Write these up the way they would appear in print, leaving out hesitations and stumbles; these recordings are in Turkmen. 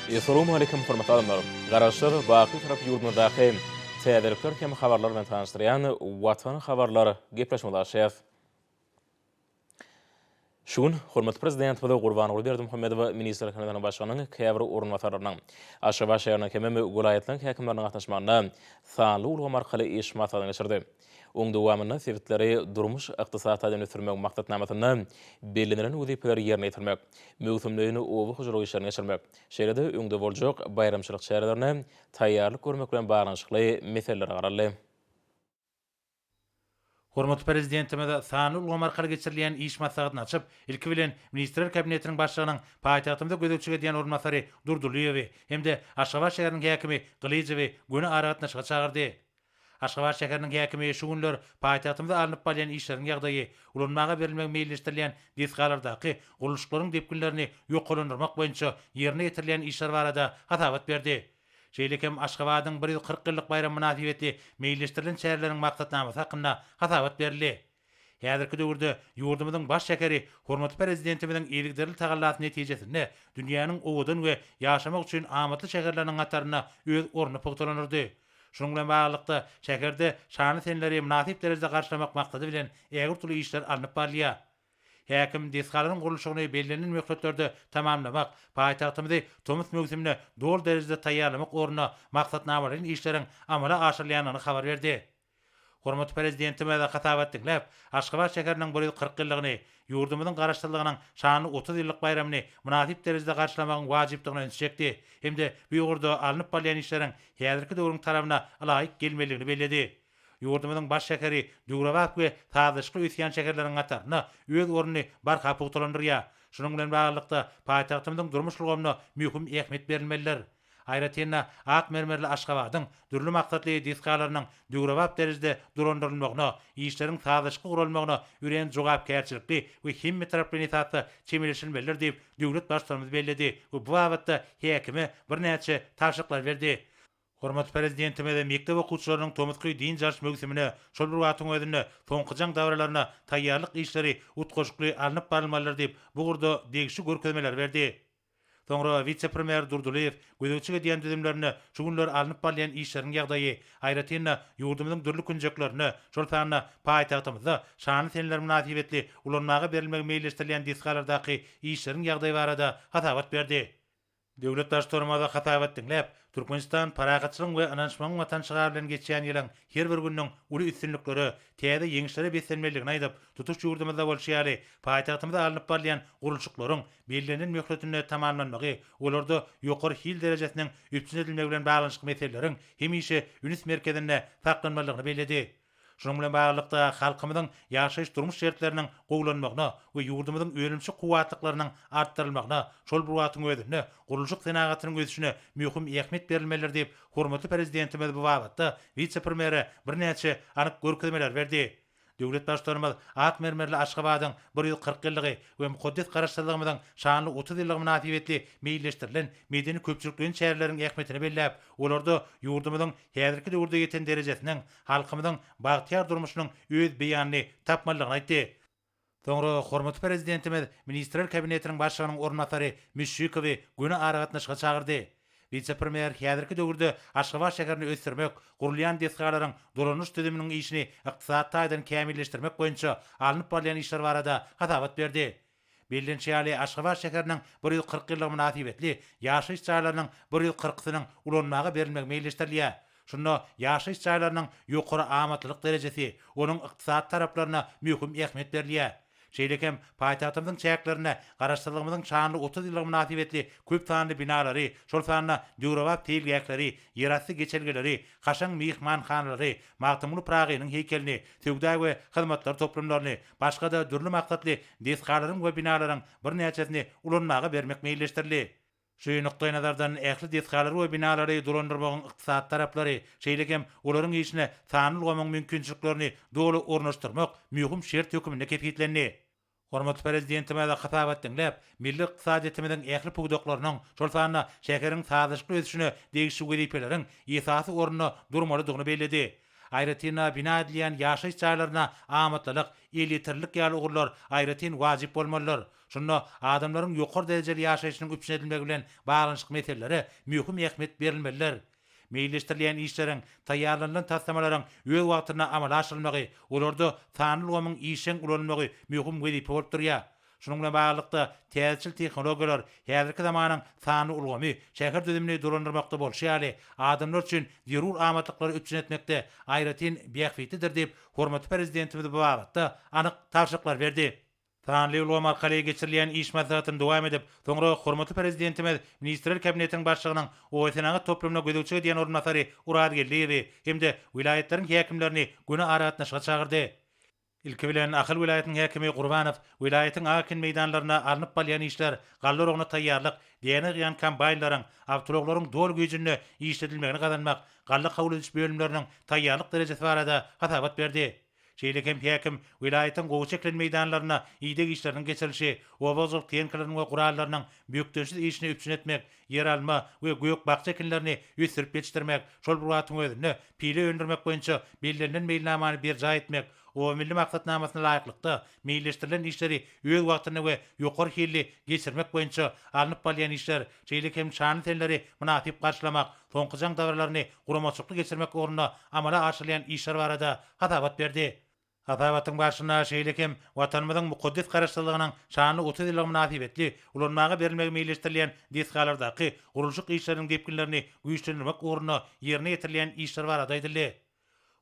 Essalawmaleýkim hormatly adamlar! Garaşsyz, baky Bitarap ýurdumyzdaky täzelikler hem habarlar bilen tanyşdyrýan Watan habarlar gepleşigimizi açýas. Şu gün hormatly Prezidentimiz Gurbanguly Berdimuhamedow Ministrler Kabinetiniň Başlygynyň käbir orunbasarlarynyň, Aşgabat şäheriniň hemem welaýatlaryň häkimleriniň gatnaşmagynda sanly ulgam arkaly iş maslahatyny geçirdi. Oň dowamynda sebitleri durmuş-ykdysady taýdan ösdürmegiň maksatnamasynda bellenilen wezipeleri ýerine ýetirmek, möwsümleýin oba hojalyk işlerini geçirmek, şeýle-de öňde boljak baýramçylyk çärelerine taýýarlyk görmek bilen baglanyşykly meselelere garaldy. Hormatly Prezidentimiz sanly ulgam arkaly geçirilýän iş maslahatyny açyp, ilki bilen, Ministrler Kabinetiniň Başlygynyň paýtagtymyzda gözegçilik edýän orunbasary Durdylyýewi hem-de Aşgabat şäheriniň häkimi Gylyjowy göni aragatnaşyga çagyrdy. Aşgabat şäheriniň häkimi şu günler paýtagtymyzda alnyp barylýan işleriň ýagdaýy, ulanmaga berilmegi meýilleşdirilýän desgalardaky gurluşyklaryň depginlerini ýokarlandyrmak boýunça ýerine ýetirilýän işler barada hasabat berdi. Şeýle hem Aşgabadyň 140 ýyllyk baýramy mynasybetli meýilleşdirilen çäreleriň maksatnamasy hakynda hasabat berildi. Häzirki döwürde ýurdumyzyň baş şäheri hormatly Prezidentimiziň yzygiderli tagallasy netijesinde dünýäniň owadan we ýaşamak üçin amatly şäherleriniň hatarynda öz ornuny pugtalandyrdy. Şunuň bilen baglylykda, şäherde şanly seneleri mynasyp derejede garşylamak maksady bilen ägirt uly işler alnyp barylýar. Häkim desgalaryň gurluşygyny bellenilen möhletlerde tamamlamak, paýtagtymyzy tomus möwsümine doly derejede taýýarlamak ugrunda maksatnamalaýyn işleriň amala aşyrylýandygyny habar berdi. Hormatly Prezidentimiz hasabat diňläp, Aşgabat şäheriniň 140 ýyllygyny, ýurdumyzyň Garaşsyzlygynyň şanly 30 ýyllyk baýramyny mynasyp derejede garşylamagyň wajypdygyna ünsi çekdi hem-de bu ugurda alnyp barylýan işleriň häzirki döwrüň talabyna ylaýyk gelmelidigini belledi. Ýurdumyzyň baş şäheri döwrebap we sazlaşykly ösýän şäherleriň hatarynda öz ornuny barha pugtalandyrýar. Şunuň bilen baglylykda, paýtagtymyzyň durmuş ulgamyna möhüm ähmiýet berilmelidir. Aýratyn-da, ak mermerli Aşgabadyň dürli maksatly desgalarynyň döwrebap derejede dolandyrylmagyna, işleriň sazlaşykly guralmagyna örän jogapkärçilikli we hemmetaraplaýyn esasda çemeleşilmelidir diýip, döwlet Baştutanymyz belledi we bu babatda häkime birnäçe tabşyryklary berdi. Hormatly Prezidentimiz mekdep okuwçylarynyň tomusky dynç alyş möwsümine, şol bir wagtyň özünde, soňky jaň dabaralaryna taýýarlyk işleri utgaşykly alnyp barylmalydyr diýip, bu ugurda degişli görkezmeleri berdi. Soňra wise-premýer Durdylyýew gözegçilik edýän düzümlerinde şu günler alnyp barylýan işleriň ýagdaýy, aýratyn-da, ýurdumyzyň dürli künjeklerinde, şol sanda paýtagtymyzda şanly seneler mynasybetli ulanmaga berilmegi meýilleşdirilýän desgalardaky işleriň ýagdaýy barada hasabat berdi. Döwlet Baştutanymyz hasabat diňläp, Türkmenistan parahatçylygyň we ynanyşmagyň Watany şygary bilen geçýän ýylyň her bir gününiň uly üstünliklere, täze ýeňişlere beslenmelidigini aýdyp, tutuş ýurdumyzda bolşy ýaly, paýtagtymyzda alnyp barylýan gurluşyklaryň bellenilen möhletinde tamamlanmagy, olarda ýokary hil derejesiniň üpjün edilmegi bilen baglanyşykly meseleleriň hemişe üns merkezinde saklanmalydygyny belledi. Şunuň bilen baglylykda, halkymyzyň ýaşaýyş-durmuş şertleriniň gowulanmagyna we ýurdumyzyň önümçilik kuwwatlyklarynyň artdyrylmagyna, şol bir wagtyň özünde, gurluşyk senagatynyň ösüşine möhüm ähmiýet berilmelidir diýip, hormatly Prezidentimiz bu babatda wise-premýere birnäçe anyk görkezmeleri berdi. Döwlet Baştutanymyz ak mermerli Aşgabadyň 140 ýyllygy we mukaddes Garaşsyzlygymyzyň şanly 30 ýyllygy mynasybetli meýilleşdirilen medeni-köpçülikleýin çäreleriň ähmiýetini belläp, olarda ýurdumyzyň häzirki döwürde ýeten derejesiniň, halkymyzyň bagtyýar durmuşynyň öz beýanyny tapmalydygyny aýtdy. Soňra hormatly Prezidentimiz Ministrler Kabinetiniň Başlygynyň orunbasary Müşşikowy göni aragatnaşyga çagyrdy. Wise-premýer häzirki döwürde Aşgabat şäherini ösdürmek, gurulýan desgalaryň dolanyş düzüminiň işini ykdysady taýdan kämilleşdirmek boýunça alnyp barylýan işler barada hasabat berdi. Bellenişi ýaly, Aşgabat şäheriniň 140 ýyllygy mynasybetli ýaşaýyş jaýlarynyň bir ýüz kyrkysynyň ulanmaga berilmegi meýilleşdirilýär. Şunda ýaşaýyş jaýlarynyň ýokary amatlylyk derejesi, onuň ykdysady taraplaryna möhüm ähmiýet berilýär. Şeýle hem paýtagtymyzyň çäklerinde Garaşsyzlygymyzyň şanly 30 ýyllygy mynasybetli köp sanly binalary, şol sanda döwrebap seýilgähleri, ýerasty geçelgeleri, kaşaň myhmanhanalary, Magtymguly Pyragynyň heýkelini, söwda we hyzmatlar toplumlaryny, başga-da dürli maksatly desgalaryň we binalaryň birnäçesini ulanmaga bermek meýilleşdirildi. Şu nukdaýnazardan ähli desgalary we binalary dolandyrmagyň ykdysady taraplary, şeýle hem olaryň işine sanly ulgamyň mümkinçiliklerini doly ornaşdyrmak möhüm şert hökmünde kesgitlendi. Hormatly Prezidentimiz hasabat diňläp, milli ykdysadyýetimiziň ähli pudaklarynyň, şol sanda şäheriň sazlaşykly ösüşine degişli wezipeleriň esasy orunda durmalydygyny belledi. Aýratyn-da, bina edilýän ýaşaýyş jaýlaryna amatlylyk, elýeterlilik ýaly ugurlar aýratyn wajyp bolmalydyr. Şunda adamlaryň ýokary derejeli ýaşaýşynyň üpjün edilmegi bilen baglanyşykly meselelere möhüm ähmiýet berilmelidir. Meýilleşdirilýän işleriň, taýýarlanylan taslamalaryň öz wagtynda amala aşyrylmagy, olarda sanly ulgamyň işjeň ulanylmagy möhüm wezipe bolup durýar. Şunuň bilen baglylykda, täzeçil tehnologiýalar, häzirki zamanyň sanly ulgamy şäher düzümini dolandyrmakda bolşy ýaly, adamlar üçin zerur amatlyklary üpjün etmekde aýratyn bähbitlidir diýip, hormatly Prezidentimiz bu babatda anyk tabşyryklary berdi. Sanly ulgam arkaly geçirilýän iş maslahatyny dowam edip, soňra hormatly Prezidentimiz Ministrler Kabinetiniň Başlygynyň obasenagat toplumyna gözegçilik edýän orunbasary Urazgeldiýewi hem-de welaýatlaryň häkimlerini göni aragatnaşyga çagyrdy. Ilki bilen, Ahal welaýatynyň häkimi Gurbanow welaýatyň ak ekin meýdanlarynda alnyp barylýan işler, galla oragyna taýýarlyk, däne ýygýan kombaýnlaryň, awtoulaglaryň doly güýjünde işledilmegini gazanmak, galla kabul ediş bölümleriniň taýýarlyk derejesi barada hasabat berdi. Şeýle hem häkim welaýatyň gowy çekilen meýdanlarynda ideg işleriniň geçirilişi, oba hojalyk tehnikalarynyň we gurallarynyň bökdençsiz işini üpjün etmek, ýeralma we gök-bakja ekinlerini ösdürip ýetişdirmek, şol bir wagtyň özünde pile öndürmek boýunça bellenilen meýilnamany berjaý etmek, Oba milli maksatnamasyna laýyklykda meýilleşdirilen işleri öz wagtynda we ýokary hilli geçirmek boýunça alnyp barylýan işler, şeýle hem şanly seneleri mynasyp garşylamak, Soňky jaň dabaralaryny guramaçylykly geçirmek ugrunda amala aşyrylýan işler barada hasabat berdi. Hasabatyň barşynda şeýle hem Watanymyzyň mukaddes Garaşsyzlygynyň şanly 30 ýyllygy mynasybetli ulanmaga berilmegi meýilleşdirilýän desgalardaky gurluşyk işleriniň depginlerini güýçlendirmek ugrunda ýerine ýetirilýän işler barada aýdyldy.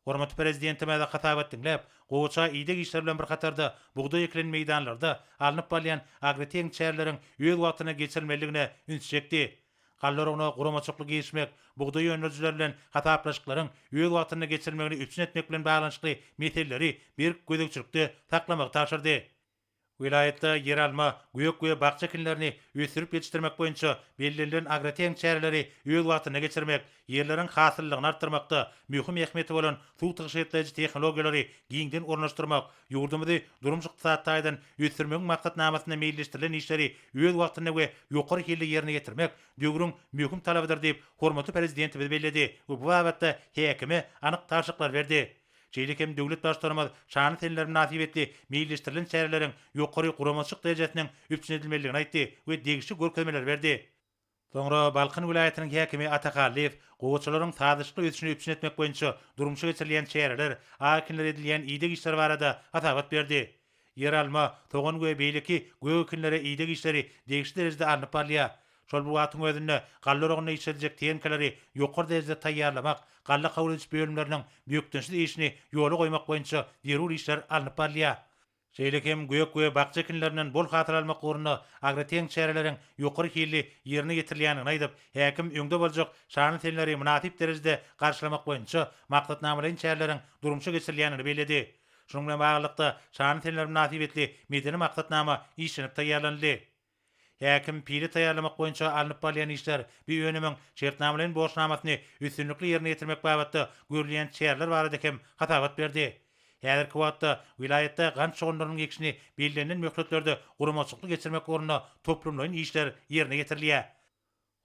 Hormatly Prezidentimiz hasabat diňläp, gowaça ideg işleri bilen bir hatarda bugdaý ekilen meýdanlarda alnyp barylýan agrotehniki çäreleriň öz wagtynda geçirilmelidigine üns çekdi. Galla oragyna guramaçylykly girişmek, bugdaý öndürijiler bilen hasaplaşyklaryň öz wagtynda geçirilmegini üpjün etmek bilen baglanyşykly meseleleri berk gözegçilikde saklamagy tabşyrdy. Welaýatda ýeralma, gök we bakja ekinlerini ösdürip ýetişdirmek boýunça bellenilen agrotehniki çäreleri öz wagtynda geçirmek, ýerleriň hasyllylygyny artdyrmakda möhüm ähmiýeti bolan suw tygşytlaýjy tehnologiýalary giňden ornaşdyrmak, ýurdumyzy durmuş-ykdysady taýdan ösdürmegiň maksatnamasynda meýilleşdirilen işleri öz wagtynda we ýokary hilli ýerine ýetirmek döwrüň möhüm talabydyr diýip, hormatly Prezidentimiz belledi we bu babatda häkime anyk tabşyryklary berdi. Şeýle hem döwlet Baştutanymyz şanly seneler mynasybetli meýilleşdirilen çäreleriň ýokary guramaçylyk derejesiniň üpjün edilmelidigini aýtdy we degişli görkezmeleri berdi. Soňra Balkan welaýatynyň häkimi Ata Hallyýew gowaçalaryň sazlaşykly ösüşini üpjün etmek boýunça durmuşa geçirilýän çäreler, ak ekinlere edilýän ideg işleri barada hasabat berdi. Ýeralma, sogan we beýleki gök ekinlere ideg işleri degişli derejede alnyp barylýar. Şol bir wagtyň özünde, galla oragynda işlediljek tehnikalary ýokary derejede taýýarlamak, galla kabul ediş bölümleriniň bökdençsiz işini ýola goýmak boýunça zerur işler alnyp barylýar. Şeýle hem gök we bakja ekinlerinden bol hasyl almak ugrunda agrotehniki çäreleriň ýokary hilli ýerine ýetirilýändigini aýdyp, häkim öňde boljak şanly seneleri mynasyp derejede garşylamak boýunça maksatnamalaýyn çäreleriň durmuşa geçirilýändigini belledi. Şunuň bilen baglylykda, şanly seneler mynasybetli medeni maksatnama işlenip taýýarlanyldy. Häkim pile taýýarlamak boýunça alnyp barylýan işler, bu önümiň şertnamalaýyn borçnamasyny üstünlikli ýerine ýetirmek babatda görülýän çäreler barada hem hasabat berdi. Häzirki wagtda welaýatda gant şugundyrynyň ekişini bellenilen möhletlerde guramaçylykly geçirmek ugrunda toplumlaýyn işler ýerine ýetirilýär.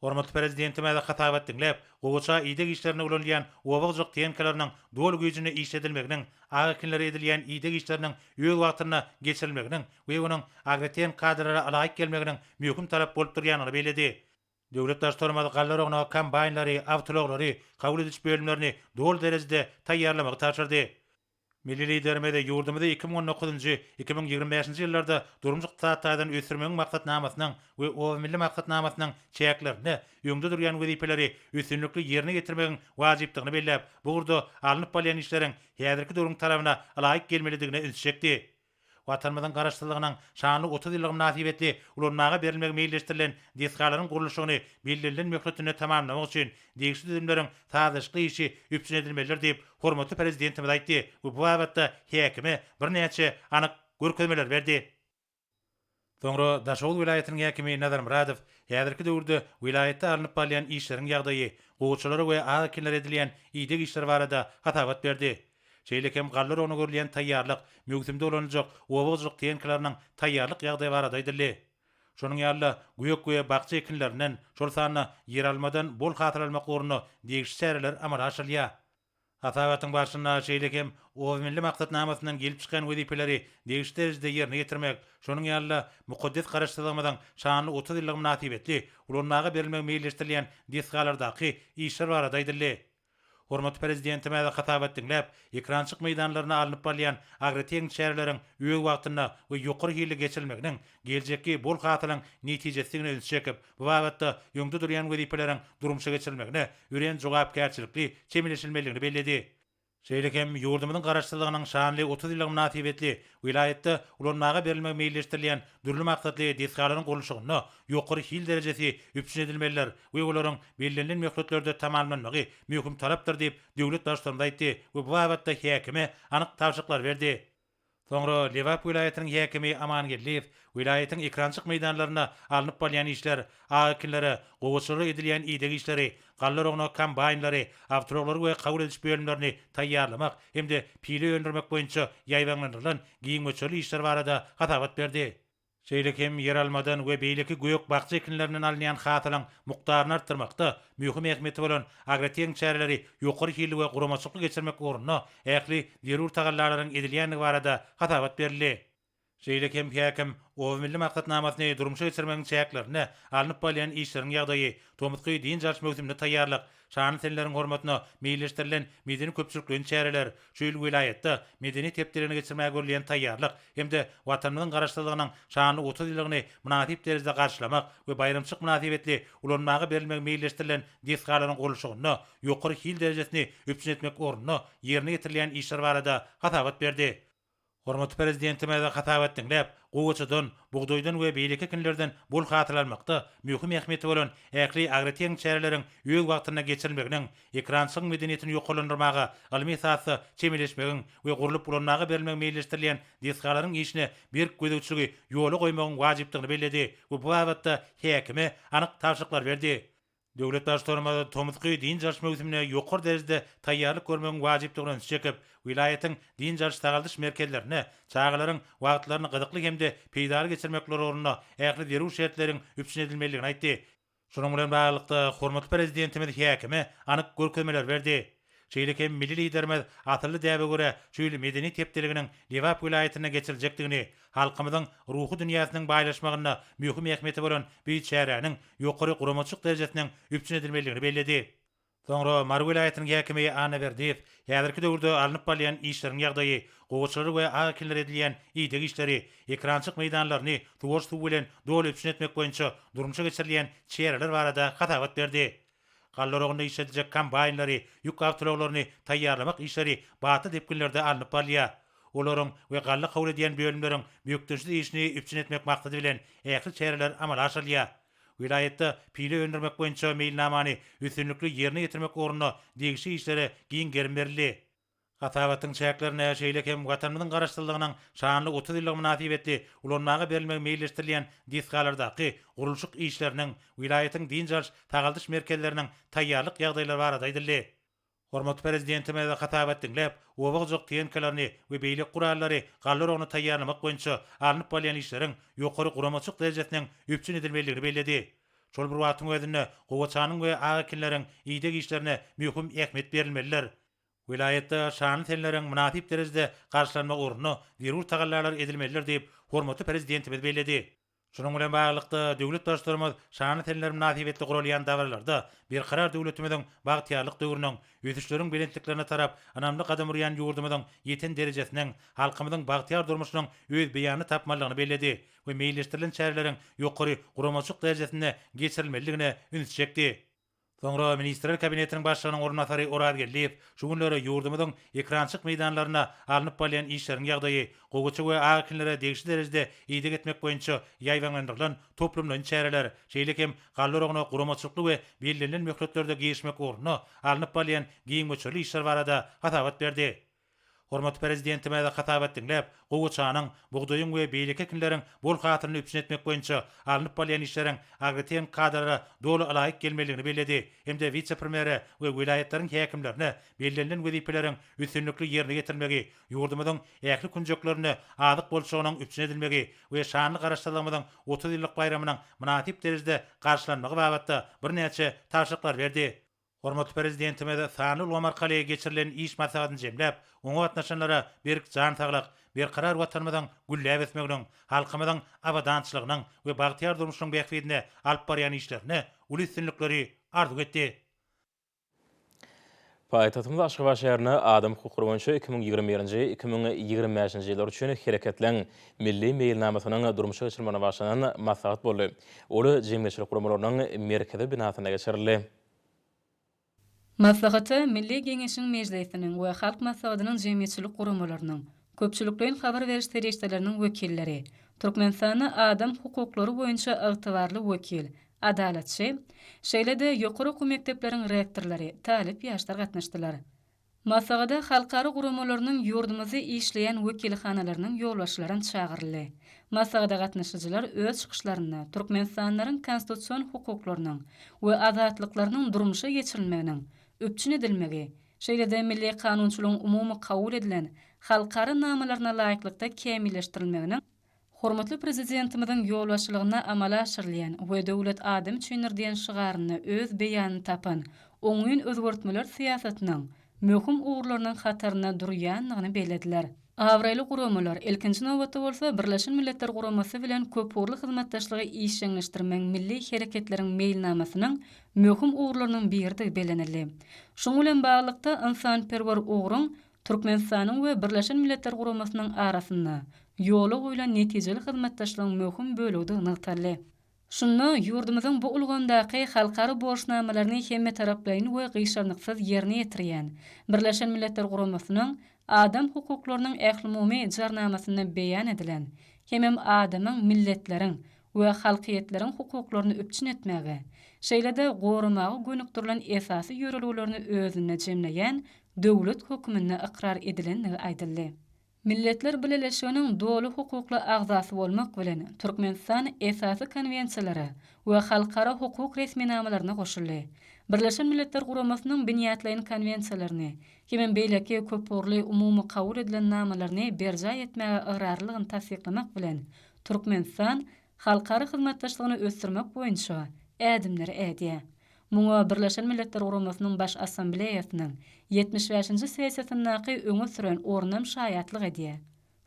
Hormatly Prezidentimiz hasabat diňläp, gowaça ideg işlerinde ulanylýan oba hojalyk tehnikalarynyň doly güýjünde işledilmeginiň, ak ekinlere edilýän ideg işleriniň öz wagtynda geçirilmeginiň we onuň agrotehniki kadalara laýyk gelmeginiň möhüm talap bolup durýandygyny belledi. Döwlet Baştutanymyz galla oragyna kombaýnlary, awtoulaglary, kabul ediş bölümlerini doly derejede taýýarlamagy tabşyrdy. Milli Liderimiz ýurdumyzy 2019-njy, 2025-nji ýyllarda durmuş-ykdysady taýdan ösdürmegiň maksatnamasynyň we Oba milli maksatnamasynyň çäklerinde öňde durýan wezipeleri üstünlikli ýerine ýetirmegiň wajypdygyny belläp, bu ugurda alnyp barylýan işleriň häzirki döwrüň talabyna ylaýyk gelmelidigine ünsi çekdi. Watanymyzyň Garaşsyzlygynyň şanly 30 ýyllygy mynasybetli ulanmaga berilmegi meýilleşdirilen desgalaryň gurluşygyny bellenilen möhletinde tamamlamak üçin degişli düzümleriň sazlaşykly işi üpjün edilmelidir diýip, hormatly Prezidentimiz aýtdy we bu babatda häkime birnäçe anyk görkezmeleri berdi. Soňra Daşoguz welaýatynyň häkimi Nazar Myradow häzirki döwürde welaýatda alnyp barylýan işleriň ýagdaýy, gowaçalara we ak ekinlere edilýän ideg işleri barada hasabat berdi. Şeýle hem galla oragyna görülýän taýýarlyk, möwsümde ulanyljak oba hojalyk tehnikalarynyň taýýarlyk ýagdaýy barada aýdyldy. Şonuň ýaly-da, gök we bakja ekinlerinden, şol sanda ýeralmadan bol hasyl almak ugrunda degişli çäreler amala aşyrylýar. Hasabatyň barşynda şeýle hem Oba milli maksatnamasyndan gelip çykýan wezipeleri degişli derejede ýerine ýetirmek, şonuň ýaly-da mukaddes Garaşsyzlygymyzyň şanly 30 ýyllygy mynasybetli ulanmaga berilmegi meýilleşdirilýän desgalardaky işler barada aýdyldy. Hormatly Prezidentimiz hasabat diňläp, ekrançyk meýdanlarynda alnyp barylýan agrotehniki çäreleriň öz wagtynda we ýokary hilli geçirilmeginiň geljekki bol hasylyň netijesidigine ünsi çekip, bu babatda öňde durýan wezipeleriň durmuşa geçirilmegine örän jogapkärçilikli çemeleşilmelidigini belledi. Şeýle hem ýurdumyzyň Garaşsyzlygynyň şanly 30 ýyllygy mynasybetli welaýatda ulanmaga berilmegi meýilleşdirilýän dürli maksatly desgalaryň gurluşygynda ýokary hil derejesi üpjün edilmelidir we olaryň bellenilen möhletlerde tamamlanmagy möhüm talapdyr diýip, döwlet Baştutanymyz aýtdy we bu babatda häkime anyk tabşyryklary berdi. Soňra Lebap welaýatynyň häkimi Aman Geldiýew welaýatyň ekrançyk meýdanlarynda alnyp barylýan işler, ak ekinlere, gowaçalara edilýän ideg işleri, galla oragyna kombaýnlary, awtoulaglary we kabul ediş bölümlerini taýýarlamak hem-de pile öndürmek boýunça ýaýbaňlandyrylan giň möçberli işler barada hasabat berdi. Şeýle hem ýeralmadan we beýleki gök-bakja ekinlerinden alynýan hasylyň mukdaryny artdyrmakda möhüm ähmiýeti bolan agrotehniki çäreleri ýokary hilli we guramaçylykly geçirmek ugrunda ähli zerur tagallalaryň edilýändigi barada hasabat berildi. Şeýle hem häkim Oba milli maksatnamasyny durmuşa geçirmegiň çäklerinde alnyp barylýan işleriň ýagdaýy, tomusky dynç alyş möwsümine taýýarlyk, Şanly seneleriň hormatyna meýilleşdirilen medeni-köpçülikleýin çäreler, şu ýyl welaýatda Medeniýet hepdeligini geçirmäge görülýän taýýarlyk hem-de Watanymyzyň Garaşsyzlygynyň şanly 30 ýyllygyny mynasyp derejede garşylamak we baýramçylyk mynasybetli ulanmaga berilmegi meýilleşdirilen desgalaryň gurluşygynda ýokary hil derejesini üpjün etmek ugrunda ýerine ýetirilýän işler barada hasabat berdi. Hormatly Prezidentimiz hasabat diňläp, gowaçadan, bugdaýdan we beýleki ekinlerden bol hasyl almakda möhüm ähmiýeti bolan ähli agrotehniki çäreleriň öz wagtynda geçirilmeginiň, ekerançylygyň medeniýetini ýokarlandyrmaga ylmy esasda çemeleşmegiň we gurlup ulanmaga berilmegi meýilleşdirilýän desgalaryň işine berk gözegçiligi ýola goýmagyň wajypdygyny belledi we bu babatda häkime anyk tabşyryklary berdi. Döwlet Baştutanymyz tomusky dynç alyş möwsümine ýokary derejede taýýarlyk görmegiň wajypdygyna ünsi çekip, welaýatyň dynç alyş-sagaldyş merkezlerinde çagalaryň wagtlaryny gyzykly hem-de peýdaly geçirmekleri ugrunda ähli zerur şertleriň üpjün edilmelidigini aýtdy. Şunuň bilen baglylykda, hormatly Prezidentimiz häkime anyk görkezmeleri berdi. Şeýle hem milli Liderimiz asylly däbe görä, şu ýyl Medeniýet hepdeliginiň Lebap welaýatynda geçiriljekdigini, halkymyzyň ruhy dünýäsiniň baýlaşmagynda möhüm ähmiýeti bolan bu çäräniň ýokary guramaçylyk derejesiniň üpjün edilmelidigini belledi. Soňra Mary welaýatynyň häkimi Annaberdiýew häzirki döwürde alnyp barylýan işleriň ýagdaýy, gowaçalara we ak ekinlere edilýän ideg işleri, ekerançylyk meýdanlaryny suwaryş suwy bilen doly üpjün etmek boýunça durmuşa geçirilýän çäreler barada hasabat berdi. Galla oragynda işlediljek kombaýnlary, ýük awtoulaglaryny taýýarlamak işleri batly depginlerde alnyp barylýar. Olaryň we galla kabul edýän bölümleriň bökdençsiz işini üpjün etmek maksady bilen ähli çäreler amala aşyrylýar. Welaýatda pile öndürmek boýunça meýilnamany üstünlikli ýerine ýetirmek ugrunda degişli işlere giň gerim berildi. Hasabatyň çäklerinde şeýle hem Watanymyzyň Garaşsyzlygynyň şanly 30 ýyllygy mynasybetli ulanmaga berilmegi meýilleşdirilýän desgalardaky gurluşyk işleriniň, welaýatyň dynç alyş, sagaldyş merkezleriniň taýýarlyk ýagdaýlary barada aýdyldy. Hormatly Prezidentimiz hasabat diňläp, oba hojalyk tehnikalaryny we beýleki gurallary galla oragyna taýýarlamak boýunça alnyp barylýan işleriň ýokary guramaçylyk derejesiniň üpjün edilmelidigini belledi. Şol bir wagtyň özünde, gowaçanyň we ak ekinleriň ideg işlerine möhüm ähmiýet berilmelidir. Welaýatda şanly seneleriň mynasyp derejede garşylanmagy ugrunda zerur tagallalar edilmelidir diýip, hormatly Prezidentimiz belledi. Şunuň bilen baglylykda, döwlet Baştutanymyz şanly seneler mynasybetli guralýan dabaralarda Berkarar döwletimiziň bagtyýarlyk döwrüniň, ösüşleriň belentliklerine tarap ynamly gadam urýan ýurdumyzyň ýeten derejesiniň, halkymyzyň bagtyýar durmuşynyň öz beýanyny tapmalydygyny belledi we meýilleşdirilen çäreleriň ýokary guramaçylyk derejesinde geçirilmelidigine ünsi çekdi. Soňra Ministrler Kabinetiniň Başlygynyň orunbasary Oraz Geldiýew şu günler ýurdumyzyň ekerançylyk meýdanlarynda alnyp barylýan işleriň ýagdaýy, gowaça we ak ekinlere degişli derejede ideg etmek boýunça ýaýbaňlandyrylan toplumlaýyn çäreler, şeýle hem galla oragyna guramaçylykly we bellenilen möhletlerde girişmek ugrunda alnyp barylýan giň möçberli işler barada hasabat berdi. Hormatly Prezidentimiz hasabat diňläp, gowaçanyň, bugdaýyň we beýleki ekinleriň bol hasylyny üpjün etmek boýunça alnyp barylýan işleriň agrotehniki kadalara doly ylaýyk gelmelidigini belledi hem-de wise-premýere we welaýatlaryň häkimlerine bellenilen wezipeleriň üstünlikli ýerine ýetirilmegi, ýurdumyzyň ähli künjeklerinde azyk bolçulygynyň üpjün edilmegi we şanly Garaşsyzlygymyzyň 30 ýyllyk baýramynyň mynasyp derejede garşylanmagy babatda birnäçe tabşyryklary berdi. Hormatly Prezidentimiz sanly ulgam arkaly geçirilen iş maslahatyny jemläp, oňa gatnaşanlara berk jan saglyk, berkarar Watanymyzyň gülläp ösmeginiň, halkymyzyň abadançylygynyň we bagtyýar durmuşynyň bähbidine alyp barýan işlerinde uly üstünlikleri arzuw etdi. Paýtagtymyz Aşgabat şäherinde adam hukuklary boýunça 2021-nji, 2025-nji ýyllar üçin Hereketleň milli meýilnamasynyň durmuşa geçirilmegine bagyşlanan maslahat boldy. Ol jemgyýetçilik guramalarynyň merkezi binasynda geçirildi. Maslahata Milli Geňeşiň Mejlisiniň we Halk Maslahatynyň jemgyýetçilik guramalarynyň, köpçülikleýin habar beriş serişdeleriniň wekilleri, Türkmenistanda adam hukuklary boýunça ygtybarly wekil, Adalatçy, şeýle-de ýokary okuw mekdepleriň rektorlary, talyp ýaşlar gatnaşdylar. Maslahata halkara guramalarynyň ýurdumyzda işleýän wekilhanalarynyň ýolbaşçylaram çagyryldy. Maslahata gatnaşyjylar öz çykyşlarynda türkmenistanlylaryň konstitusion hukuklarynyň we azatlyklarynyň durmuşa geçirilmeginiň üpjün edilmegi, şeýle-de milli kanunçylygyň umumy kabul edilen halkara namalaryna laýyklykda kämilleşdirilmeginiň Hormatly Prezidentimiziň ýolbaşçylygynda amala aşyrylýan we Döwlet adam üçindir diýen şygarynda öz beýanyny tapan oňyn özgertmeler syýasatynyň möhüm ugurlarynyň hatarynda durýandygyny bellediler. Abraýly guramalar, ilkinji nobatda bolsa, Birleşen Milletler Guramasy bilen köpugurly hyzmatdaşlygy işjeňleşdirmegiň milli hereketleriň meýilnamasynyň möhüm ugurlarynyň biridigi bellenildi. Şunuň bilen baglylykda, ynsanperwer ugruň Türkmenistanyň we Birleşen Milletler Guramasynyň arasynda ýola goýlan netijeli hyzmatdaşlygyň möhüm bölegidigi nygtaldy. Şunda ýurdumyzyň bu ulgamdaky halkara borçnamalaryny hemmetaraplaýyn we gyşarnyksyz ýerine ýetirýän Birleşen Milletler Guramasynyň Adam hukuklarynyň ählumumy Jarnamasynda beýan edilen hemem adamyň, milletleriň we halkyýetleriň hukuklaryny üpjün etmäge, şeýle-de goramaga gönükdirilen esasy ýörelgelerini özünde jemleýän döwlet hökmünde ykrar edilendigi aýdyldy. Milletler Bileleşiginiň doly hukukly agzasy bolmak bilen, Türkmenistan esasy konwensiýalara we halkara hukuk resminamalaryna goşuldy. Birleşen Milletler Guramasynyň binýatlaýyn konwensiýalaryny hemem beýleki köpugurly umumy kabul edilen namalaryny berjaý etmäge ygrarlylygyny tassyklamak bilen, Türkmenistan halkara hyzmatdaşlygyny ösdürmek boýunça ädimleri ädýär. Muňa Birleşen Milletler Guramasynyň Baş Assambleýasynyň 75-nji sessiýasyndaky öňe süren ornam şaýatlyk edýär.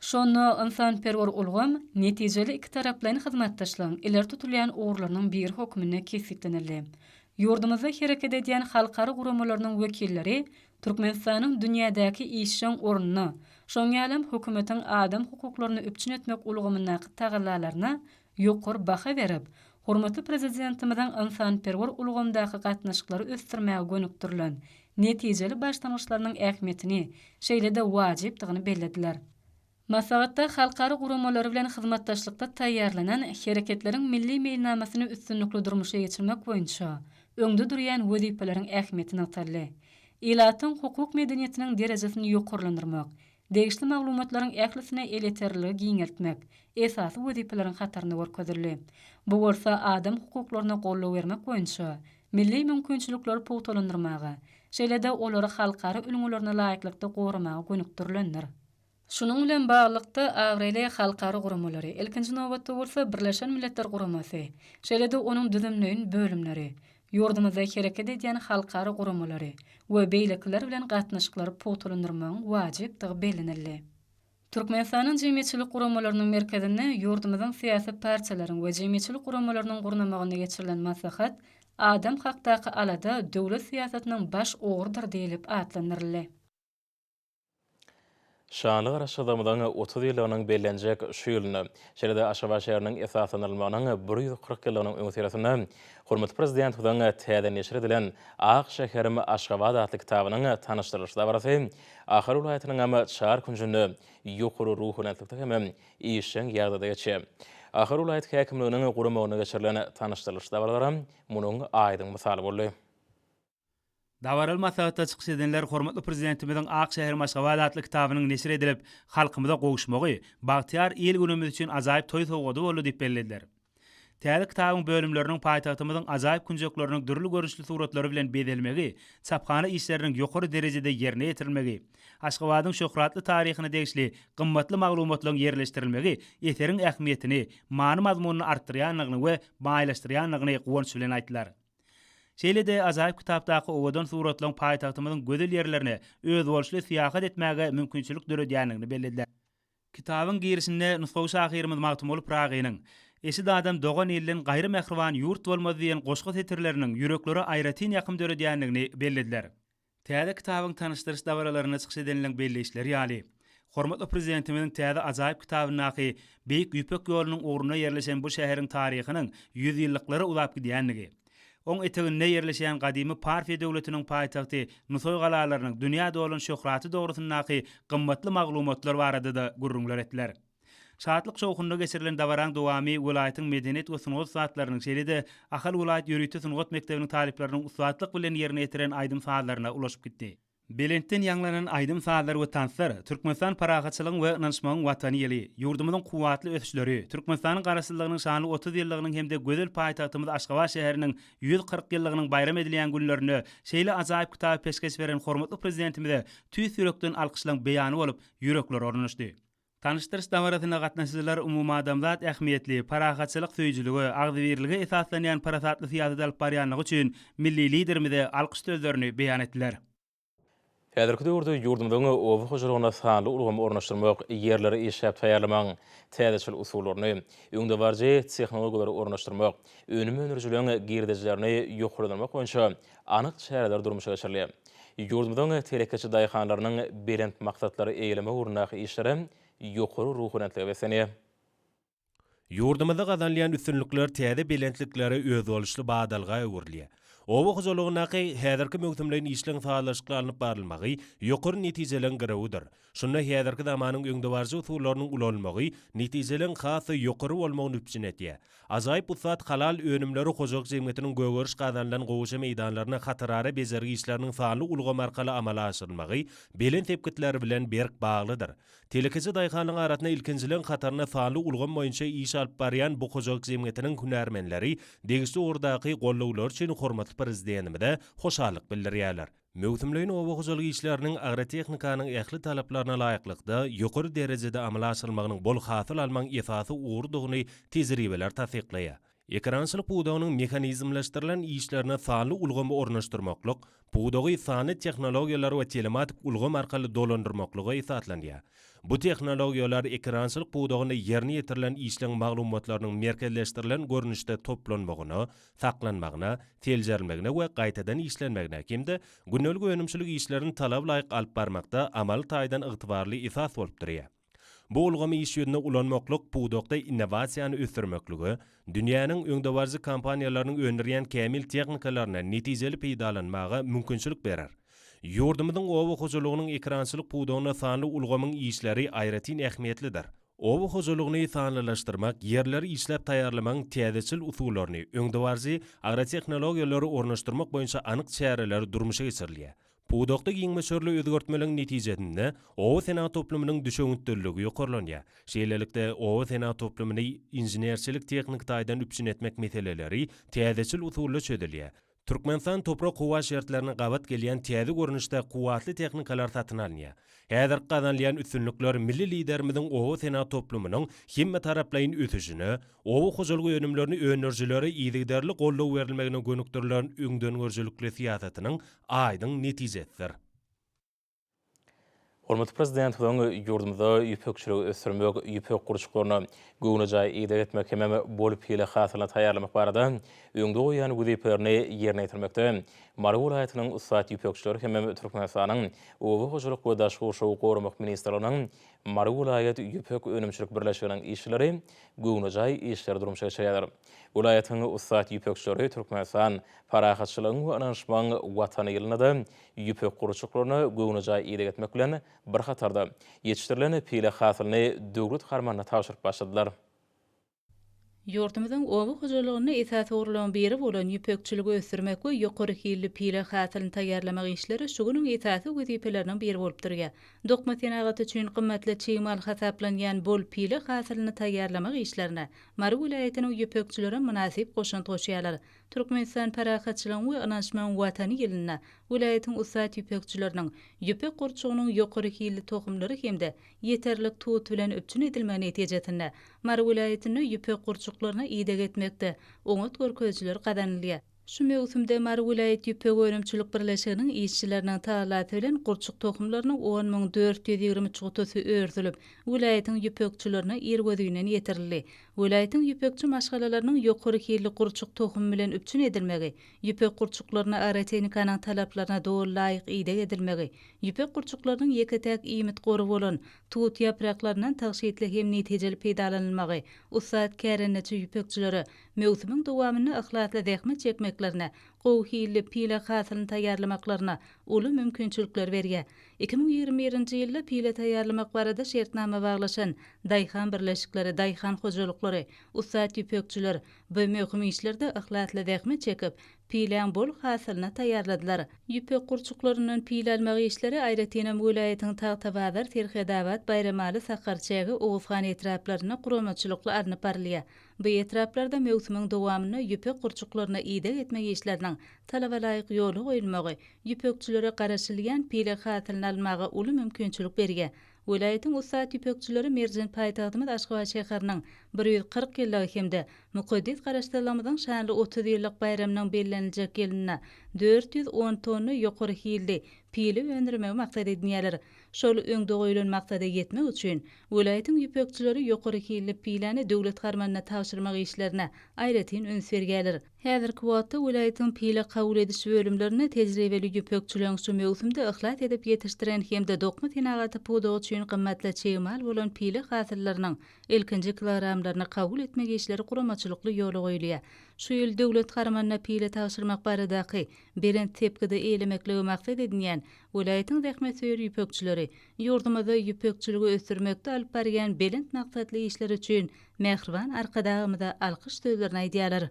Şonda ynsanperwer ulgam netijeli ikitaraplaýyn hyzmatdaşlygyň ileri tutulýan ugurlarynyň biri hökmünde kesgitlenildi. Ýurdumyzda hereket edýän halkara guramalarynyň wekilleri Türkmenistanyň dünýädäki işjeň ornuna, şoň ýalam hökümetiň adam hukuklaryny üpjün etmek ulgamyndaky tagallalaryna ýokary baha berip, hormatly Prezidentimiziň ynsanperwer ulgamdaky gatnaşyklary ösdürmäge gönükdirilen netijeli başlangyçlarynyň ähmiýetini, şeýle-de wajypdygyny bellediler. Maslahatda halkara guramalary bilen hyzmatdaşlykda taýýarlanan Hereketleriň milli meýilnamasyny üstünlikli durmuşa geçirmek boýunça öňde durýan wezipeleriň ähmiýeti nygtaldy. Ilatyň hukuk medeniýetiniň derejesini ýokarlandyrmak, degişli maglumatlaryň ählisine elýeterliligi giňeltmek esasy wezipeleriň hatarynda görkezildi. Bu bolsa adam hukuklaryna goldaw bermek boýunça milli mümkinçilikleri pugtalandyrmaga, şeýle-de olary halkara ülňülerine laýyklykda goramaga gönükdirilendir. Şunuň bilen baglylykda, abraýly halkara guramalary, ilkinji nobatda bolsa Birleşen Milletler Guramasy, şeýle-de onuň düzümleýin bölümleri, ýurdumyzda hereket edýän halkara guramalary we beýlekiler bilen gatnaşyklary pugtalandyrmagyň wajypdygy bellenildi. Türkmenistanyň Jemgyýetçilik guramalarynyň merkezinde ýurdumyzyň syýasy partiýalaryň we jemgyýetçilik guramalarynyň gurnamagynda geçirilen maslahat Adam hakdaky alada döwlet syýasatynyň baş ugrudyr diýlip atlandyryldy. Şanly Garaşsyzlygymyzyň 30 ýyllygynyň bellenjek şu ýylynda, şeýle-de Aşgabat şäheriniň esaslandyrylmagynyň 140 ýyllygynyň öňüsyrasynda hormatly Prezidentimiziň täze neşir edilen Ak şäherim Aşgabat atly kitabynyň tanyşdyrylyş dabarasy Ahal welaýatynyňam çar künjünde ýokary ruhubelentlikde hemem işjeň ýagdaýda geçýär. Ahal welaýat häkimliginiň guramagynda geçirilen tanyşdyrylyş dabaralaram munuň aýdyň mysaly boldy. Dabaraly maslahatda çykyş edenler hormatly Prezidentimiziň Ak şäherim Aşgabat atly kitabynyň neşir edilip, halkymyza gowuşmagy, bagtyýar il-günümiz üçin ajaýyp toý sowgady boldy diýip bellediler. Täze kitabyň bölümleriniň paýtagtymyzyň ajaýyp künjekleriniň dürli görnüşli suratlary bilen bezelmegi, çaphana işleriniň ýokary derejede ýerine ýetirilmegi, Aşgabadyň şöhratly taryhyna degişli gymmatly maglumatlaryň ýerleşdirilmegi eseriň ähmiýetini, many-mazmunyny artdyrýandygyny we baýlaşdyrýandygyny guwanç bilen aýtdylar. Şeýle-de ajaýyp kitapdaky owadan suratlaryň paýtagtymyzyň gözel ýerlerine özboluşly syýahat etmäge mümkinçilik döredýändigini bellediler. Kitabyň girişinde nusgawy şahyrymyz Magtymguly Pyragynyň, Eşit adam dogan ilden gaýry mähriban ýurt bolmaz diýen goşgy setirleriniň ýüreklere aýratyn ýakym döredýändigini bellediler. Täze kitabyň tanyşdyryş dabaralarynda çykyş edenleriň belleýişleri ýaly, hormatly Prezidentimiziň täze ajaýyp kitabyndaky Beýik Ýüpek ýolunyň ugrunda ýerleşen bu şäheriň taryhynyň ýüzýyllyklara uzap gidýändigi, oň eteginde ýerleşýän gadymy Parfiýa döwletiniň paýtagty Nusaý galalarynyň dünýä dolan şöhraty dogrusyndaky gymmatly maglumatlar barada-da gürrüňler etdiler. Şatlyk-şowhunly geçirilen dabaraň dowamy welaýatyň medeniýet we sungat ussatlarynyň, şeýle-de Ahal welaýat ýörite sungat mekdebiniň talyplarynyň ussatlyk bilen ýerine ýetiren aýdym-sazlaryna ulaşyp gitdi. Belentden ýaňlanan aýdym-sazlar we tanslar Türkmenistan parahatçylygyň we ynanyşmagyň Watany ýyly, ýurdumyzyň kuwwatly ösüşleri, Türkmenistanyň Garaşsyzlygynyň şanly 30 ýyllygynyň hem-de gözel paýtagtymyz Aşgabat şäheriniň 140 ýyllygynyň baýram edilýän günlerinde şeýle ajaýyp kitaby peşgeş beren hormatly Prezidentimize tüýs ýürekden alkyşlaryň beýany bolup, ýüreklere ornaşdy. Tanyşdyryş dabarasyna gatnaşyjylar umumadamzat ähmiýetli, parahatçylyk söýüjilige, agzybirlige esaslanýan parasatly syýasat alyp barýanlygy üçin milli Liderimize alkyş sözlerini beýan etdiler. Häzirki döwürde ýurdumyzyň oba hojalygyna sanly ulgamy ornaşdyrmak, ýerleri işläp taýýarlamagyň täzeçil usullaryny, öňdebaryjy tehnologiýalary ornaşdyrmak, önüm öndürijileriň girdejilerini ýokarlandyrmak boýunça anyk çäreler durmuşa geçirilýär. Ýurdumyzyň telekeçi daýhanlarynyň belent maksatlary eýelemek ugrundaky işleri ýokary ruhubelentlige beslenýär. Ýurdumyzda gazanylýan üstünlikler täze belentliklere özboluşly badalga öwrülýär. Oba hojalygyndaky häzirki möwsümleýin işleň sazlaşykly alnyp barylmagy ýokary netijeleriň girewidir. Şunda häzirki zamanyň öňdebaryjy usullarynyň ulanylmagy netijeleriň has-da ýokary bolmagyny üpjün edýär. Ajaýyp ussat halal önümleri hojalyk jemgyýetiniň gögeriş gazanylan gowaça meýdanlaryna hatarara bejergi işleriniň sanly ulgam arkaly amala aşyrylmagy belent sepgitler bilen berk baglydyr. Telekeçi daýhanlaryň arasynda ilkinjileriň hatarynda sanly ulgam boýunça iş alyp barýan bu hojalyk jemgyýetiniň hünärmenleri degişli ugurdaky goldawlary üçin hormatly Prezidentimize hoşallyk bildirýärler. Möwsümleýin oba hojalyk işleriniň agrotehnikanyň ähli talaplaryna laýyklykda ýokary derejede amala aşyrylmagynyň bol hasyl almagyň esasy ugrudygyny tejribeler tassyklaýar. Ekerançylyk pudagynyň mehanizmleşdirilen işlerine sanly ulgamy ornaşdyrmaklyk pudagy sanly tehnologiýalar we telematik ulgam arkaly dolandyrmaklyga esaslanýar. Bu tehnologiýalar ekerançylyk pudagynda ýerine ýetirilen işleň maglumatlarynyň merkezleşdirilen görnüşde toplanmagyna, saklanmagyna, seljerilmegine we gaýtadan işlenmegine hem-de gündelik önümçilik işlerini talabalaýyk alyp barmakda amaly taýdan ygtybarly esas bolup durýar. Bu ulgamy iş ýüzünde ulanmaklyk pudakda innowasiýany ösdürmeklige, dünýäniň öňdebaryjy kompaniýalarynyň öndürýän kämil tehnikalaryny netijeli peýdalanmaga mümkinçilik berer. Ýurdumyzyň oba hojalygynyň ekerançylyk pudagynda sanly ulgamyň işleri aýratyn ähmiýetlidir. Oba hojalygyny sanlylaşdyrmak, ýerleri işläp taýýarlamagyň täzeçil usullaryny, öňdebaryjy agrotehnologiýalary ornaşdyrmak boýunça anyk çäreler durmuşa geçirilýär. Pudakda giň möçberli özgertmeleriň netijesinde, oba senagat toplumynyň düşewüntliligi ýokarlanýar. Şeýlelikde, oba senagat toplumyny inženerçilik-tehniki taýdan üpjün etmek meseleleri täzeçil usulda çözülýär. Türkmenistan toprak-howa şertlerine gabat gelýän täze görnüşde kuwwatly tehnikalar satyn alynýar. Häzirki gazanylýan üstünlikler milli Liderimiziň oba senagat toplumynyň hemmetaraplaýyn ösüşine, oba hojalyk önümlerini öndürijilere yzygiderli goldaw berilmegine gönükdirilen öňdengörüjilikli syýasatynyň aýdyň netijesidir. Hormatly Prezidentimiziň ýurdumyzda ýüpekçiligi ösdürmek, ýüpek gurçuklaryna göwnejaý ideg etmek hemem bol pile hasylyny taýýarlamak barada öňde goýýan wezipelerini ýerine ýetirmekde Mary welaýatynyň ussat ýüpekçileri hemem Türkmenistanyň Oba hojalyk we daşky gurşawy goramak ministrliginiň Mary welaýat ýüpek önümçilik birleşiginiň işçileri göwnejaý işleri durmuşa geçirýärler. Welaýatyň ussat ýüpekçileri Türkmenistan, parahatçylygyň we ynanyşmagyň Watany ýylynda-da Ýüpek gurçuklaryna göwnejaý ideg etmek bilen bir hatarda, ýetişdirilen pile hasylyny döwlet harmanyna tabşyryp başladylar. Ýurdumyzyň oba hojalygynda esasy ugurlaryň biri bolan ýüpekçiligi ösdürmek we ýokary hilli pile hasylyny taýýarlamak işleri şu günüň esasy wezipeleriniň biri bolup durýar. Dokma senagaty üçin gymmatly çig mal hasaplanýan bol pile hasylyny taýýarlamak işlerine Mary welaýatynyň ýüpekçilerem mynasyp goşant goşýarlar. Türkmenistan parahatçylygyň we ynanyşmagyň Watany ýylynda welaýatyň ussat ýüpekçileriniň ýüpek gurçugynyň ýokary hilli tohumlary hem-de ýeterlik tut bilen üpjün edilmegi netijesinde, Mary welaýatynda ýüpek gurçuklaryna ideg etmekde oňat görkezijiler gazanylýar. Şu möwsümde Mary welaýat ýüpek önümçilik birleşiginiň işçileriniň tagallasy bilen gurçuk tohumlarynyň 10 423 gutusy ördülip, welaýatyň ýüpekçilerine irgözinden ýetirildi. Welaýatyň ýüpekçi maşgalalarynyň ýokary hilli gurçuk tohumy bilen üpjün edilmegi, ýüpek gurçuklaryna agrotehnikanyň talaplaryna doly laýyk ideg edilmegi, ýüpek gurçuklarynyň ýeke-täk iýmit gory bolan tut ýapraklaryndan tygşytly hem netijeli peýdalanylmagy ussat kärendeçi ýüpekçilere Möwsümiň dowamynda yhlasly zähmet çekmeklerine, gowy hilli pile hasylyny taýýarlamaklaryna uly mümkinçilikler berýär. 2021-nji ýylda pile taýýarlamak barada şertnama baglaşan daýhan birleşikleri, daýhan hojalyklary, ussat ýüpekçiler bu möhüm işlerde yhlasly zähmet çekip, piläň bol hasylyny taýýarladylar. Ýüpek gurçuklaryndan pile almak işleri aýratynam welaýatyň Tagtabazar, Serhedabat, Baýramaly, Sakarçäge, Oguzhan etraplarynda guramaçylykly alnyp barylýar. Bu etraplarda möwsümiň dowamynda ýüpek gurçuklaryna ideg etmek işleriniň talaba laýyk ýola goýulmagy ýüpekçilere garaşylýan pile hasylyny almaga uly mümkinçilik berýär. Welaýatyň ussat ýüpekçileri merjen paýtagtymyz Aşgabat şäheriniň 140 ýyllygy hem-de mukaddes Garaşsyzlygymyzyň şanly 30 ýyllyk baýramynyň belleniljek ýylynda 410 tonna ýokary hilli pile öndürmegi maksat edinýärler. Şol öňde goýlan maksada ýetmek üçin, welaýatyň ýüpekçileri ýokary hilli piläni döwlet harmanyna tabşyrmak işlerine aýratyn üns berýärler. Häzirki wagtda welaýatyň pile kabul ediş bölümlerinde tejribeli ýüpekçileriň şu möwsümde yhlas edip ýetişdiren hem-de dokma senagaty pudagy üçin gymmatly çig mal bolan pile hasyllarynyň ilkinji kilogramlaryny kabul etmek işleri guramaçylykly ýola goýulýar. Şu ýyl döwlet harmanyna pile tabşyrmak baradaky belent sepgide eýlemekligi maksat edinýän Welaýatyň zähmetsöýer ýüpekçileri ýurdumyzda ýüpekçiligi ösdürmekde alyp barýan belent maksatly işleri üçin mähriban Arkadagymyza alkyş sözlerini aýdýarlar.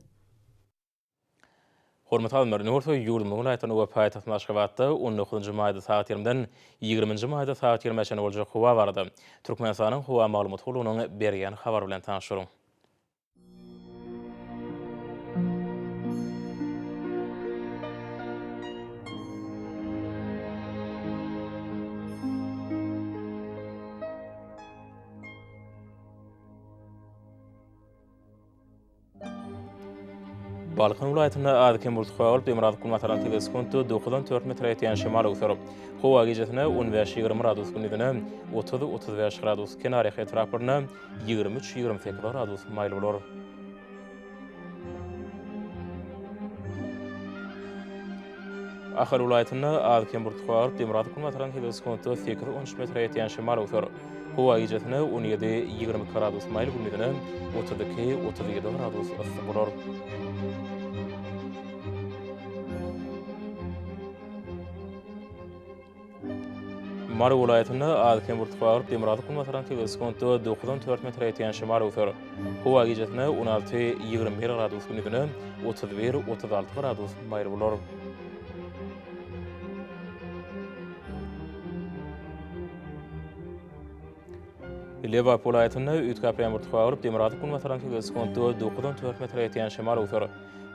Hormatly alymlar, indi bolsa ýurdumyzyň welaýatlarynda we paýtagtymyz Aşgabatda on dokuzynjy maýda sagat ýigrimiden ýigriminji maýda sagat ýigrimä çenli boljak howa barada Türkmenistanyň Howa maglumat gullugynyň berýän habary bilen tanyşdyryň. Balkan welaýatynda az-kem bulut howa bolup, demirgazyk günbatardan tegelek sekuntda dokuzdan dört metre ýetýän şemal öwser. Howa gijesine on bäş-ýigrimi gradus, gündizine 30-35 gradus, kenarýaka etraplarynda 23-28 gradus maýyl bolar. Ahal welaýatynda az-kem bulutly howa bolup, demirgazyk günbatardan tegelek sekuntda 8-13 metre ýetýän şemal öwser. Howa gijesine 17-22 gradus maýyl, gündizine 32-37 gradus yssy bolar. Mary welaýatynda az-kem bulutly howa bolup, demirgazyk-günbatardan tegelek sekuntda dokuzdan dört metre ýetýän şemal öwser. Howa gijesine 16, 21 gradus, gündizine 31, 36 gradus maýyl bolar. Lebap welaýatynda üýtgäp ýagmyr howa bolup, demirgazyk-günbatardan tegelek sekuntda dokuzdan dört metre ýetýän şemal öwser.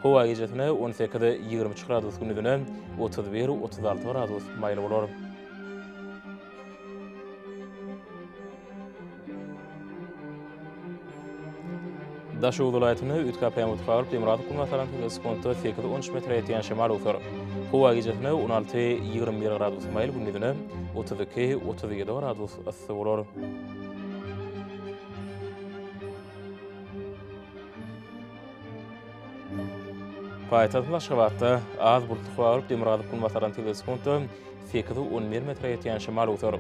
Howa gijesine 18, 23 gradus, gündizine 31, 36 gradus maýyl bolar. Daşoguz welaýatynda üýtgäp ýagmyr howa bolup, demirgazyk-günbatardan tegelek sekuntda 8, 13 metre ýetýän şemal öwser. Howa gijesine 16, 21 gradus maýyl, gündizine 32, 37 gradus yssy bolar. Paýtagtymyz Aşgabatda az bulutly howa bolup, demirgazyk-günbatardan tegelek sekuntda sekiz 11 metre ýetýän şemal öwser.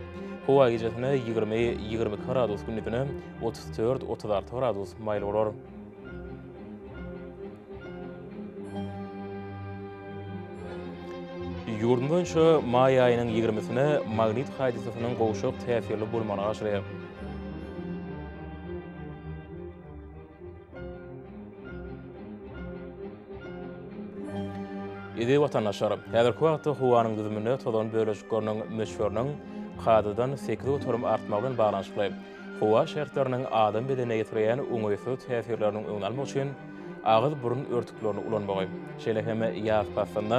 Howa gijesine 20, 22 gradus, gündizine 34, 36 gradus maýyl bolar. Ýurdumyz boýunça maý aýynyň ýigrimisine magnit hadysasynyň gowşak täsirli bolmagyna garaşylýar. Eziz watandaşlar, häzirki wagtda howanyň düzüminde tozan bölejikleriniň möçberiniň kadadan 8% artmagy bilen baglanyşykly howa şertleriniň adam bedenine ýetirýän oňaýsyz täsirleriniň öňüni almak üçin agyz-burun örtüklerini ulanmagy, şeýle hem ýaz paslynda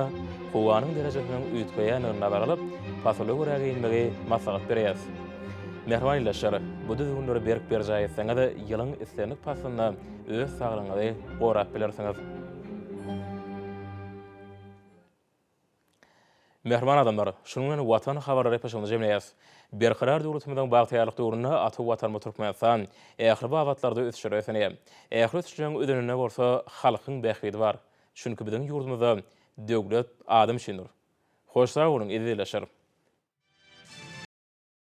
howanyň derejesiniň üýtgeýändigini nazara alyp, pasyla görä geýinmegi maslahat berýäris. Mähriban ildeşler, bu düzgünleri berk berjaý etseňiz, ýylyň islendik paslynda öz saglygyňyzy gorap bilersiňiz. Mähriban adamlar, şunuň bilen Watan habarlary epleşigimizi jemleýäris. Berkarar döwletimiziň bagtyýarlyk döwründe ata Watanymyz Türkmenistan ähli babatlarda ösüşlere beslenýär. Ähli ösüşleriň özeninde bolsa halkyň bähbidi bar. Çünki biziň ýurdumyzda döwlet adam üçindir. Hoş sag boluň, eziz ildeşler!